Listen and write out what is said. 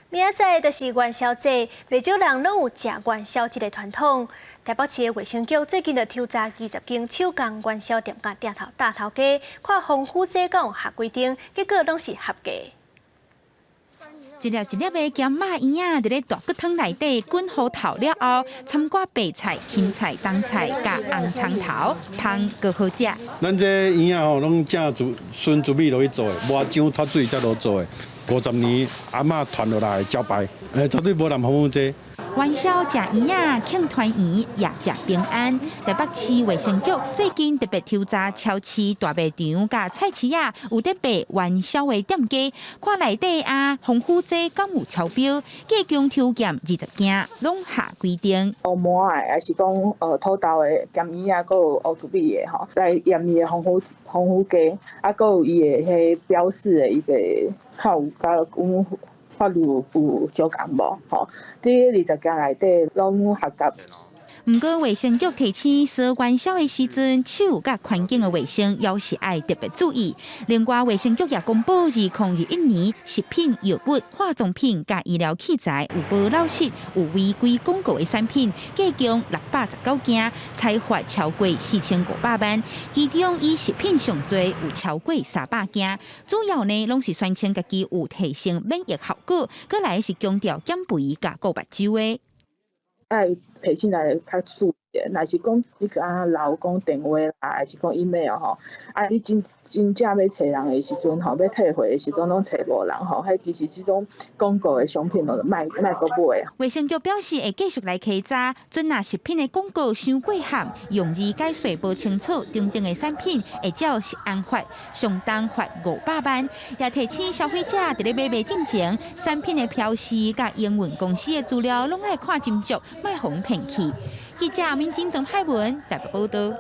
明仔載就是元宵節，袂少人攏有食元宵這个傳統。台北市的衛生局最近就抽查20間手工元宵店佮店頭大頭家，看防腐劑敢有合規定，結果攏是合格。一粒一粒的鹹肉圓仔，佇咧大骨湯內底滾好透了後，摻寡白菜、芹菜、冬菜佮紅蔥頭，芳閣好食。咱這圓仔吼，攏正純純糯米落去做的，無漿脫水才落做的。50年阿嬤傳落來的招牌，絕對無淋防腐劑。元宵食圓仔，慶團圓，也食平安。台北市衛生局最近特別抽查超市、大賣場佮菜市仔，有佇賣元宵的店家，看內底啊防腐劑敢有超標，計共抽檢20間，攏合規定。烏糜的，還是講土豆的鹹圓仔，閣有烏糯米的吼，來驗伊的防腐劑，啊，閣有伊的彼標示的伊個較有佮阮法律有相仝無？吼，這20間內底攏合格。毋過衛生局提醒，燒元宵的時陣，手佮環境的衛生猶是愛特別注意。另外，衛生局也公布，2021年食品、藥物、化妝品佮醫療器材有報漏失、有違規廣告的產品，計共619件，裁罰超過4500萬。其中以食品上濟，有超過300件。主要呢，攏是宣稱家己有提升免疫效果，閣來是強調減肥佮顧目睭的。愛提醒來較注意，若是講你共留講電話啦，還是講 email 吼，啊，你真真正欲揣人的時陣吼，欲退貨的時陣攏揣無人吼，彼其實這種廣告的商品就莫莫閣買。衛生局表示會繼續來稽查，準若食品的廣告傷過譀，用字解說無清楚等等的產品，會照食安法上重罰500萬。也提醒消費者佇咧買賣進前，產品的標示佮營運公司的資料攏愛看斟酌，莫予人騙去。記者明金曾海文台北報道。